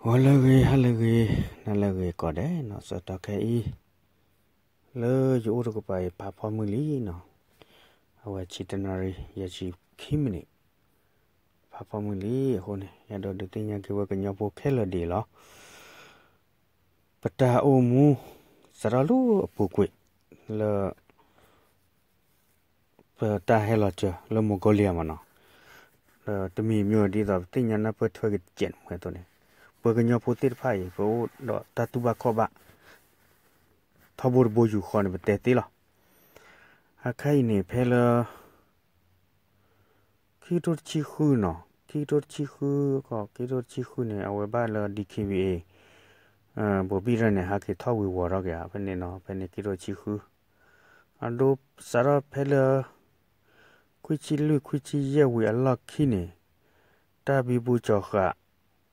ဂီၤလၢအဂ့ၤ ဟါလၢအဂ့ၤ နၤလၢအဂ့ၤကိးဂၤဒဲးနီၤ, ဆၢကတီၢ်ခဲအံၤ လၢယအိၣ်တကပၤအံၤ ဖးဖီမုၢ်လံနီၤ, အဝဲဆံတနၣ်ရံၣ် ယဲၢ်ဆံခံမံးနံး, ဖးဖီမုၢ်လံအဃိန့ၣ် ယအဲၣ်ဒိးဒုးသ့ၣ်ညါက့ၤဝဲကညီဖိခဲလၢာ်ဒ်အံၤလီၤ. ပတၢ်အိၣ်မူ စးထီၣ်လၢအပူၤကွံာ် လၢ ပတၢ်ဟဲလီၤစၢၤလၢ Mongolia မ့ၢ်နီၤ, ဒီးတမံၤမ့ၢ်ဒ်သိးပသ့ၣ်ညါနၢ်ပၢၢ်ထွဲကဲးန့ၣ်အသိးန့ၣ်, ပှၤကညီဖိသ့ၣ်တဖၣ်အံၤ ပအိၣ်ဒီးတၢ်တူၢ်ဘၣ်ခီၣ်ဘၣ် ထီဘိတဘိယူၢ်ဃီန့ၣ် ပတဲသ့လီၤ. အခါအံၤန့ၣ် ဖဲလၢ ခံကထိတဆံဃုနီၤ, ခံကထိတဆံဃု, ခံကထိတဆံဃုန့ၣ် အဝဲဘၣ်လၢ DKBA ဘိးဘံၣ်ရၢၢ်န့ၣ် ဟဲက့ၤထီၣ်ဝံၤဝီၤထီၣ်က့ၤဧါ ဖဲန့ၣ်နီၤ, ဖဲန့ၣ်ခံကထိတဆံဃု, အဒိ စးထီၣ်ဖဲလၢ ခွံဆံလွံၢ် ခွံဆံယဲၢ်ဝံၤအလီၢ်ခံန့ၣ် တၢ်ဘံဘူကၠီၤဃာ်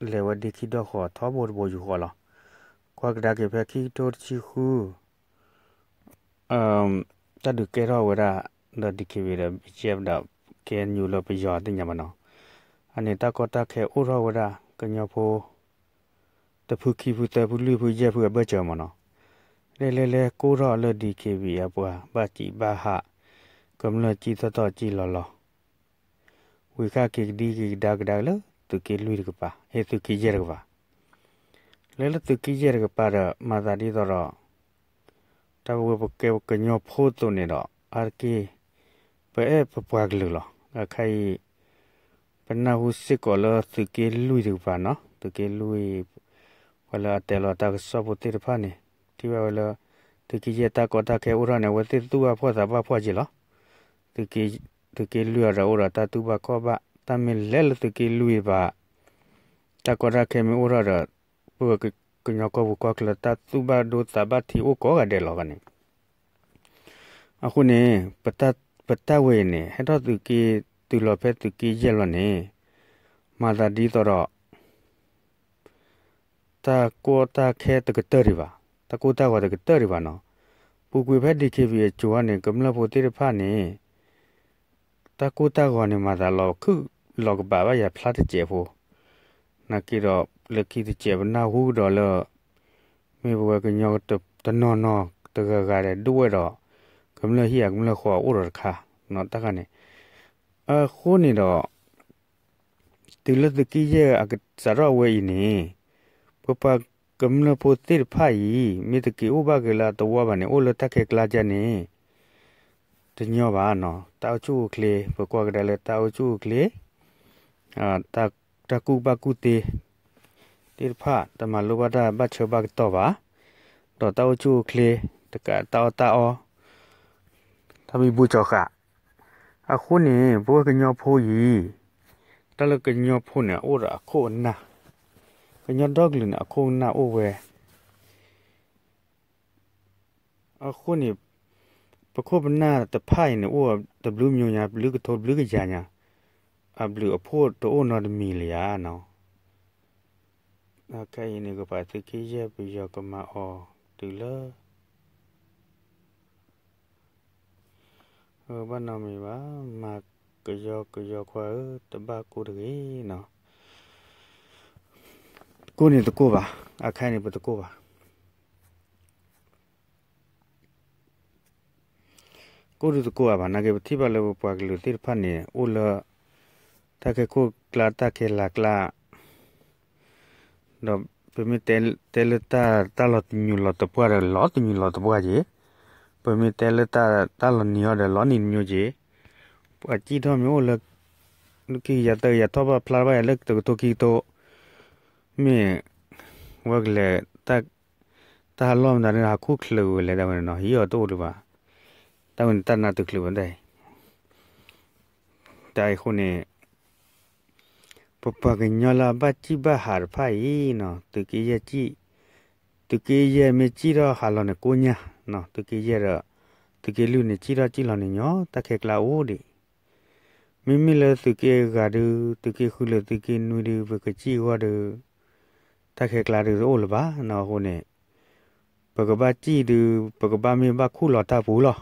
လဲၤဝဲဒ့ခံဒီၣ်ဃီ ထီဘိတဘိယူၢ်ဃီလီၤ. ကွၢ်ကဒါက့ၤဖဲခံကထိတဆံဃု တၢ်ဒုးကဲထီၣ်ဝဲဒၣ် ဒီး DKBA ဒီး BGF ဒီး KNU လၢပယီၤသ့ၣ်ညါဘၣ်နီၤ, အန့ၣ်တၢ်ကီတၢ်ခဲအိၣ်ထီၣ်ဝဲဒၣ် ကညီဖိ တဖုခံဖုသၢဖုလွံၢ်ဖုယဲၢ်ဖုအဘၢၣ်စၢၤမ့ၢ်နီၤ, လဲၤလဲၤလဲၤကိၢ်ထီၣ်လၢ DKBA အပှၤ ဘၣ်စံးဘၣ်ဟး ကမျၢၢ်စံၣ်ထီၣ်ထီၣ်စံၣ်လီၤလီၤ ဝံၤဃာ်က့ၤကဒံက့ၤကဒါကဒါလၢ သုးက့လွံၢ်တကပၤ ဟ့ၣ်သုးက့ယဲၢ်တကပၤ, လဲၤလၢသုးက့ယဲၢ်တကပၤဒီး မၤသးဒ်သိးဒီး တၢ်ဝဲပကဲကညီဖိအသိးန့ၣ်ဒီး အါတက့ၢ် ပအဲၣ်ပပှၤကလုာ်လီၤ. အခါအံၤ ပနၢ်ဟူစ့ၢ်ကီးလၢသုးက့လွံၢ်တကပၤနီၤ, သုးက့လွံၢ် ပှၤလၢအတဲလီၤတၢ်ကစီၣ်ဖိသ့ၣ်တဖၣ်န့ၣ် ထံၣ်ဘၣ်ဝဲလၢ သုးက့ယဲၢ်တၢ်ကီတၢ်ခဲအိၣ်ထီၣ်န့ၣ် အဝဲသ့ၣ်သူၣ်ဘၣ်ဖှီၣ်သးဘၣ်ဖှီၣ်က့ၤလီၤ. သုးက့လွံၢ်အံၤဒီးအိၣ်ဒီးတၢ်တူၢ်ဘၣ်ခီၣ်ဘၣ်, တၢ်မ့ၢ်လဲၤလၢသုးက့လွံၢ်ဘၣ် တၢ်ကီတၢ်ခဲမ့ၢ်အိၣ်ထီၣ်ဒီး ပကညီကီၢ်ပူၤကီၢ်ချၢ တၢ်သူၣ်ဘၣ်ဒိသးဘၣ်ထံးအိၣ်ကိးဂၤဒဲးလီၤန့ၣ်. အဃိန့ၣ် ပတၢ်ဝဲအံၤန့ၣ် ဟဲထီၣ်သုးက့တုၤလီၤဖဲသုးက့ယဲၢ်လီၤန့ၣ် မၤသးဒ်သိးဒီး တၢ်ကီတၢ်ခဲတကတၢၢ်ဒံးဘၣ်, တၢ်ကိၢ်တၢ်ဂီၤတကတၢၢ်ဒံးဘၣ်နီၤ. ပူၤကွံာ်ဖဲ DKBA အစိၤန့ၣ် ကမျၢၢ်ဖိသ့ၣ်တဖၣ်န့ၣ် တၢ်ကိၢ်တၢ်ဂီၤန့ၣ် မၤသးလီၤခုၣ်လီၤကဘးဘၣ်ယၤဖျါတစဲးဖိ, နာ်က့ဒီး လၢခံတစဲးပနၢ်ဟူကဒီးလၢ မ့ၢ်ပဝဲကညီတနီၤနီၤတဂၤဂၤဒီး ဒိၣ်ဝဲဒီး ကမျၢၢ်ဟံၣ်ဧါကမျၢၢ်ဃီအိၣ်ဒီးတခါ, တၢ်ခါန့ၣ် အဃိန့ၣ်ဒီး တုၤလၢသုးက့ယဲၢ်အကစးထီၣ်ဝဲအံၤန့ၣ် ပပှၤကမျၢၢ်ဖိသ့ၣ်တဖၣ်အံၤ မ့ၢ်တက့ၤအိၣ်ဘၣ်က့ၤလၢအသဝီဘၣ်န့ၣ် အိၣ်လၢတၢ်ခဲကျါကန့ၣ် တညီဘၣ်နီၤ. တၢ်အိၣ်ဆူၣ်အိၣ်ချ့ ပကွၢ်ကဒါလၢတၢ်အိၣ်ဆူၣ်အိၣ်ချ့ တၢ်ကူၣ်ဘၣ်ကူၣ်သ့ သ့ၣ်တဖၣ် တမၤလိဘၣ်တၢ်ဘၣ်ဆၢဘၣ်ကတီၢ်ဘၣ်, ဒီးတၢ်အိၣ်ဆူၣ်အိၣ်ချ့ တကးတၢ်အီၣ်တၢ်အီ တၢ်ဘံဘူကၠီၤဃာ်, အဃိန့ၣ် ပဝဲကညီဖိအံၤ တၢ်လၢကညီဖိန့ၣ် အအိၣ်ဒီးအခိၣ်အနၢ်, ကညီဒီကလုာ်န့ၣ် အခိၣ်အနၢ်အိၣ်ဝဲ အဃိန့ၣ် ပခိၣ်ပနၢ်တဖၣ်အံၤန့ၣ် အိၣ်တဘျုးမိၢ်ညါ ဘျုးကထိဘျုးကယၤညါ, အဘျုးအဖှိၣ်တအိၣ်နီတမံၤလၢၤဧါနီၤ. ခဲအံၤန့ၣ် ကပာ်သုးက့ယဲၢ်ပယီၤကမၤအီၤတုၤလၢ ဘၣ်နီတမံၤဘၣ်, မၤကယီကယီခွါဧၢ တဘၣ်ကိၢ်တဂ့ၤနီၤ. ကိၢ်န့ၣ်တကိၢ်ဘၣ်, အခါအံၤန့ၣ်ပတကိၢ်ဘၣ်. ကိၢ်ဒုးတကိၢ်အါဘၣ်, နာ်က့ပထံၣ်ဘၣ်လၢပပှၤကလုာ်သ့ၣ်တဖၣ်န့ၣ် အိၣ်လၢ တၢ်ခဲခိၣ်ကျါ တၢ်ခဲလၢ်ကျါ ဒီးပမ့ၢ်တဲလၢတၢ် တၢ်လီၤတညိလီၤတပှၢ်ဒီး လီၤတညိလီၤတပှၢ်က့ၤ, ပမ့ၢ်တဲလၢတၢ် တၢ်လီၤနံၤအီၤဒီး လီၤနံၤတညိက့ၤ, ပှၤစံၣ်ထီၣ်မ့ၢ်အိၣ်လၢ ခံကယၤသၢကယၤထီၣ်ဘၣ်ဖျါဘၣ်ယၤလၢတကထိခံကထိ မ့ၢ် ဝဲကလဲၤ တၢ်ဟးလီၢ်မတၤန့ၣ် ဟးခူၣ်ချၢးဝဲလဲၣ် တၢ်ဝဲန့ၣ်နီၤ ဟံးအီၤတအိၣ်လၢၤဘၣ်, တၢ်ဝဲန့ၣ်တၢ်နါတချုးဘၣ်တၢ်အံၤ, တၢ်အံၤအဃိန့ၣ် ပပှၤကညီလၢအဘၣ်စံၣ်ဘၣ်ဟးတဖၣ်အံၤနီၤ သုးက့ယဲၢ်စံၣ်, သုးက့ယဲၢ်မ့ၢ်စံၣ်ထီၣ်ဟးလီၤန့ၣ်ကိညၢ်, သုးက့ယဲၢ်ဒီး သုးက့လွံၢ်န့ၣ် စံၣ်ထီၣ်စံၣ်လီၤန့ၣ်ညီ တၢ်ခဲကျါအိၣ်ဒံး မ့မ့ၢ်လၢသုးက့အဂၤဒုး သုးက့ဃုလၢသုးက့နွံဒုး ပကစံၣ်အဂီၢ်ဒုး တၢ်ခဲကျါဒုးတအိၣ်လၢၤဘၣ်နီၤ. အဃိန့ၣ် ပကဘၣ်စံၣ်ဒုး ပကဘၣ်မ့ၢ်ဘၣ်ခူၣ်လီၤတၢ်ပူၤလီၤ.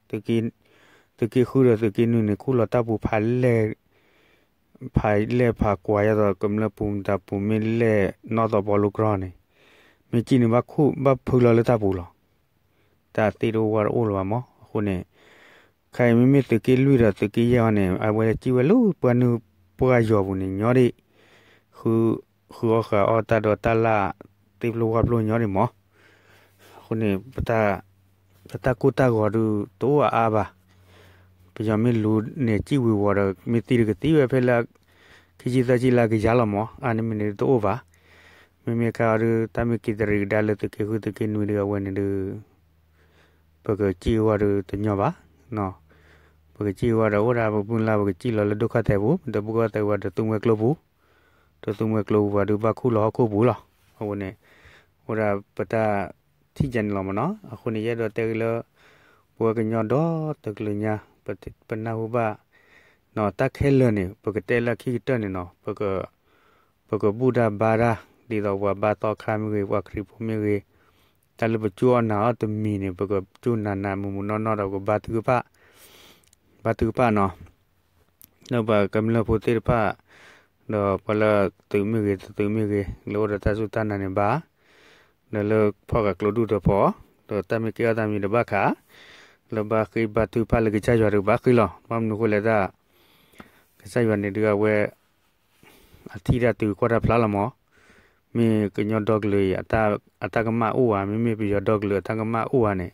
သုးက့ဃုဒီးသုးက့နွံန့ၣ် ခူၣ်လီၤတၢ်ပူၤဖးလဲၢ် ဖးလဲၢ်ဖးကွၢ်ယဲသိး ကမျၢၢ်ပူၤမတၤပူၤ မ့ၢ်လဲၢ်နီၣ်သီးပီလူးကြီန့ၣ်, မ့ၢ်စံၣ်န့ၣ် ဘၣ်ခိၣ်ဘၣ်ဖုလီၤလၢတၢ်ပူၤလီၤ. တၢ်သ့ၣ်တအိၣ်ဝၣ်တအိၣ်လၢၤဘၣ်မး. အဃိန့ၣ် ခဲအံၤမ့မ့ၢ်သုးက့လွံၢ်ဒီးသုးက့ယဲၢ်အံၤန့ၣ် အဝဲစံၣ်ဝဲလၢပှၢ်နုာ်ပှၢ်ယီၤပူၤန့ၣ် ညီဒံး ဃုအီၣ်ဃုအီတၢ်ဒီးတၢ်လၢ် သ့ၣ်ဖျိဝၣ်ဖျိညီဒံးမး. အဃိန့ၣ် ပတၢ်ကိၢ်တၢ်ဂီၤဒုးတအိၣ်အါအါဘၣ်. ပယီၤမ့ၢ်လူၤန့ၣ် စံၣ်ဝံၤဝီၤဒီး မ့ၢ်သံတကသံဝဲဖဲလၢ ခံဆံသၢဆံလၢကယၤလီၤမး. အါန့ၢ်မ့ၢ်န့ၣ်တအိၣ်ဘၣ်. မ့မ့ၢ်ခါအီၤဒုး တၢ်မ့ၢ်က့ၤတရံးကဒါလၢသုးက့ဃုသုးက့နွံဒုး အဝဲန့ၣ်ဒုး ပကစံၣ်ဝဲဒုးတညီဘၣ်. ပကစံၣ်ဝဲဒီးအိၣ်ဒၣ်ပမုၢ်လၢ် ပကစံၣ်လီၤလၢဒုက္ခသည်ပူၤ, ဒီးဒုက္ခသည်ဝဲဒီးသူမွဲကျိပူၤ, ဒီးသူမွဲကျိပူၤဝဲဒုးဘၣ်ခူၣ်လီၤဟီၣ်ခိၣ်ပူၤလီၤ. အဃိန့ၣ် အိၣ်ဒၣ်ပတၢ်ထံၣ်ကဲန့ၣ်လီၤမးနီၤ. အဃိန့ၣ် ယအဲၣ်ဒိးတဲက့ၤလၢ ပဝဲကညီဒီတကလုာ်ညါ ပနၢ်ဟူဘၣ် တၢ်ခဲလၢာ်န့ၣ် ပကတဲလၢခံကတၢၢ်န့ၣ်နီၤ ပကဘူၣ်တၢ်ဘါတၢ် ဒ်သိးပှၤဘါသီခါမ့ၢ်ဂ့ၤ ပှၤခရံာ်ဖိမ့ၢ်ဂ့ၤ, တၢ်လၢပကၠိအီၣ်နၤအီၣ်တမံၤန့ၣ် ပကကၠိနးနးမုာ်မုာ်နီၢ်နီၢ်ဒီး ပကဘါထုကဖၣ်, ဘါထုကဖၣ်နီၤ လၢပှၤကမျၢၢ်ဖိသ့ၣ်တဖၣ်, ဒီးပှၤလၢသုးမ့ၢ်ဂ့ၤ တသုးမ့ၢ်ဂ့ၤ လၢအိၣ်ဒီးတၢ်စူၢ်တၢ်နာ်န့ၣ်ဘၣ်, ဒီးလၢဖီၣ်ဃာ်ကျိဒူၣ်ဒီးဖီၣ်, ဒီးတၢ်မ့ၢ်ကဲထီၣ်တၢ်မံၤဒီးဘၣ်ခး, လၢဘါဃ့ဘါထုကဖၣ်လၢကစၢ်ယွၤဒီးဘၣ်ဃ့လီၤ. ဘၣ်မနုၤအဃိလဲၣ်တၢ် ကစၢ်ယွၤန့ၣ်ဒုးအဝဲ အထံၣ်တၢ်တုၤကွၢ်တၢ်ဖျါလီၤမး, မ့ၢ်ကညီဒီကလုာ်အံၤ အတၢ်ကမၣ်အိၣ်ဧါ, မ့မ့ၢ်ပယီၤဒီကလုာ်အတၢ်ကမၣ်အိၣ်ဧါန့ၣ်,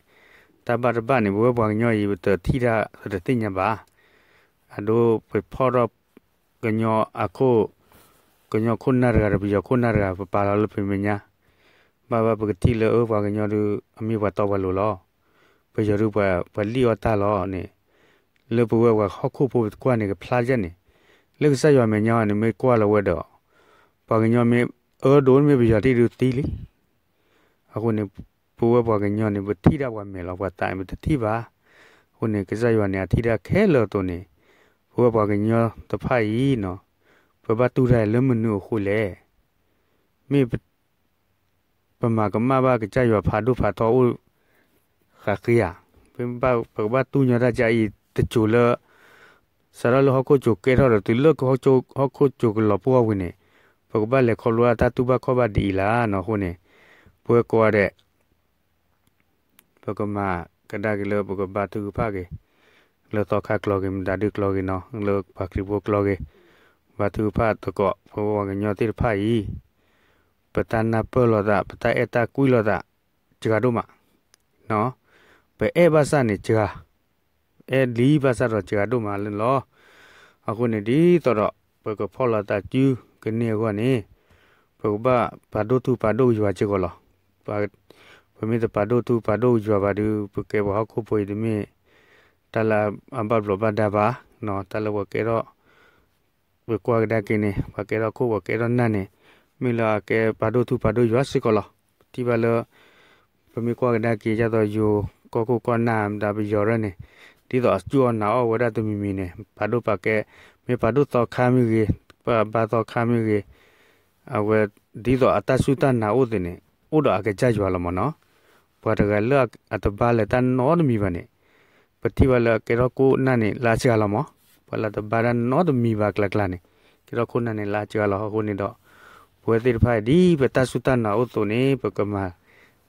တၢ်ဘၣ်တဘၣ်န့ၣ် ပဝဲပှၤကညီအံၤ ပတထံၣ်တၢ် ပတသ့ၣ်ညါဘၣ်. အဒိ ပဖီၣ်ထီၣ် ကညီအခိၣ်, ကညီခိၣ်နၢ်တဂၤဒီးပယီၤခိၣ်နၢ်တဂၤ ပပာ်လီၤလၢပမဲာ်ညါ, ဘၣ်ဘၣ်ပကထံၣ်လၢအၢပှၤကညီဒုး အမ့ၢ်ပှၤတီပှၤလိၤလီၤ. ပယီၤဒုးပှၤလံၣ်အီၣ်တၢ်လီၤန့ၣ်, လၢပဝဲပှၤဟီၣ်ခိၣ်ဖိပကွၢ်န့ၣ် ကဖျါယဲၢ်န့ၣ်, လၢကစၢ်ယွၤမဲာ်ညါအံၤန့ၣ် မ့ၢ်ကွၢ်လီၤဝဲဒီး ပှၤကညီမ့ၢ်အၢဒိၣ်မ့ၢ်ပယီၤတံၢ်ဒုးသံလံ. အဃိန့ၣ် ပဝဲပှၤကညီန့ၣ် ပထံၣ်ဒၣ်ပှၤမဲာ်လီၤ, ပှၤသးန့ၣ် ပတထံၣ်ဘၣ်. အဃိန့ၣ် ကစၢ်ယွၤန့ၣ် အထံၣ်ဒၣ်ခဲလၢာ်အသိးန့ၣ်, ပဝဲပှၤကညီတဖၣ်အံၤနီၤ, ပဘၣ်တူၢ်တၢ်လၢမနုၤအဃိလဲၣ်. မ့ၢ် ပမၤကမၣ်ဘၣ်ကစၢ်ယွၤဖးဒိၣ်ဖးထီအိၣ် ဃးဃ့ဧါ. ပကဘၣ်တူၢ်ညီတၢ်ကအံၤတစိၤလၢ စးထီၣ်လၢဟီၣ်ခိၣ်ကၠိကဲထီၣ်ဒီးတုၤလၢဟီၣ်ခိၣ်ကၠိကလီၤပှီၢ်ဝံၤန့ၣ်, ပကဘၣ်လဲၤခီဖျိတၢ်တူၢ်ဘၣ်ခီၣ်ဘၣ်ဒ်အံၤလီၤနီၤ. အဃိန့ၣ် ပဝဲကိးဂၤဒဲး ပကမၤကဒါက့ၤလၢပကဘါထုကဖၣ်က့ၤ, လၢသီခါကျိာ်ဂ့ၤ မတၤဒုကျိာ်ဂ့ၤနီၤ, လၢပှၤခရံာ်ဖိကျိာ်ဂ့ၤ, ဘါထုကဖၣ်သကိး ပဝဲပှၤကညီသ့ၣ်တဖၣ်အံၤ, ပတၢ်နၢ်ပၢၢ်လိာ်သး ပတၢ်အဲၣ်တၢ်ကွံလိာ်သး စှၤဒိၣ်မး, ပအဲၣ်ဘၣ်ဆၣ်န့ၣ်စှၤ, အဲၣ်လံဘၣ်ဆၣ်ဒီးစှၤဒိၣ်မးလၢလီၤ. အဃိန့ၣ် ဒ်သိးဒီး ပကဖီၣ်လိာ်သးစုကန့ၢ်အဂီၢ်န့ၣ်, ပကဘၣ်ပာ်ဒိၣ်ထူပာ်ဒိၣ်ယွၤစ့ၢ်ကီးလီၤ. ပမ့ၢ်တပာ်ဒိၣ်ထူပာ်ဒိၣ်ယွၤဘၣ်ဒီး ပကဲပှၤဟီၣ်ခိၣ်ဖိအံၤတမ့ၢ် တၢ်လၢအဘၣ်ဘျီးဘၣ်ဒါဘၣ်, တၢ်လၢပှၤကဲထီၣ် ပကွၢ်ကဒါက့ၤန့ၣ် ပှၤကဲထီၣ်ခိၣ်ပှၤကဲထီၣ်နၢ်န့ၣ်, မ့ၢ်လၢအကဲပာ်ဒိၣ်ထူပာ်ဒိၣ်ယွၤစ့ၢ်ကီးလီၤ. ပထံၣ်ဘၣ်လၢ ပမ့ၢ်ကွၢ်ကဒါက့ၤ ဒ်သိးယိၤကီၢ်ခိၣ်ကီၢ်နၢ်မတၤပယီၤရၢၢ်န့ၣ်, ဒ်သိးအစူၢ်အီၣ်နာ်အီၣ်ဝဲဒၣ်တမံၤမံၤန့ၣ် ပာ်ဒိၣ်ပာ်ကဲ, မ့ၢ်ပာ်ဒိၣ်သီခါမ့ၢ်ဂ့ၤ, ပှၤဘါသီခါမ့ၢ်ဂ့ၤ, အဝဲ ဒ်သိးအတၢ်စူၢ်တၢ်နာ်အိၣ်သ့ၣ်န့ၣ် အိၣ်ဒီးအကစၢ်ယွၤလီၤမးနီၤ. ပှၤတဂၤလၢအတဘါလဲၤတၢ်နီတမံၤဘၣ်န့ၣ်, ပထံၣ်ဘၣ်လၢအကဲထီၣ်ခိၣ်နၢ်န့ၣ် လၢအစှၤလီၤမး. ပှၤလၢတဘါတၢ်နီတမံၤဘၣ်ကျါကျါန့ၣ် ကဲထီၣ်ခိၣ်နၢ်န့ၣ် လၢအစှၤလီၤ. အဃိန့ၣ်ဒီး ပဝဲသ့ၣ်တဖၣ်အံၤ ဒ်ပတၢ်စူၢ်တၢ်နာ်အိၣ်အသိးန့ၣ် ပကမၤ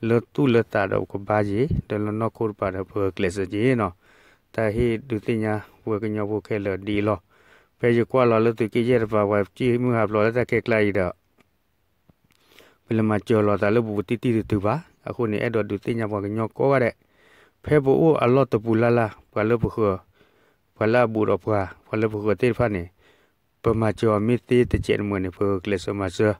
လၢသူၣ်လၢသးဒီးပကဘါက့ၤ, ဒီးလၢနီၢ်ခိတဖၣ်ဒီးပဂုာ်ကျဲးစၢးက့ၤနီၤ. တၢ်ဟ့ၣ်ဒုးသ့ၣ်ညါပဝဲကညီဖိခဲလၢာ်ဒ်အံၤလီၤ. ဖဲယကွၢ်လီၤလၢသုးက့ယဲၢ်တပၤ ပှၤစံၣ်မုၢ်ဟးဖျိးလၢတၢ်ခဲကျါအံၤဒီး ပလဲၤမၤစၢၤလိာ်သးလၢပပူၤတံၢ်တံၢ်တတုၤဘၣ်. အဃိန့ၣ် အဲၣ်ဒိးဒုးသ့ၣ်ညါပှၤကညီကိးဂၤဒဲး, ဖဲပအိၣ်အလီၢ်တပူၤလၢ်လၢ် ပှၤလၢပဃၢၤ, ပှၤလၢအဘူးဒီးပှၤ, ပှၤလၢပဃၢၤသ့ၣ်တဖၣ်န့ၣ် ပမၤစၢၤအီၤမ့ၢ်သ့တစဲးတမှဲၤန့ၣ် ပဂုာ်ကျဲးစၢးမၤစၢၤ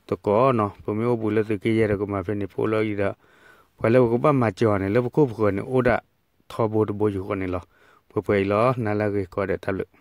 သကိးနီၤ. ပမ့ၢ်အိၣ်ဘူးလၢသုးက့ယဲၢ်ဒီးကမၤဖဲန့ၣ် ပအိၣ်လၢအံၤဒီး ပှၤလၢပကဘၣ်မၤစၢၤအီၤန့ၣ် လၢပခိၣ်ပဃၢၤန့ၣ် အိၣ်ဒၣ်ထီဘိတဘိယူၢ်ဃီန့ၣ်လီၤ. ပှဲၤပှဲၤအံၤလီၤ. နၤလၢအဂ့ၤကိးဂၤဒဲး တၢ်ဘျုး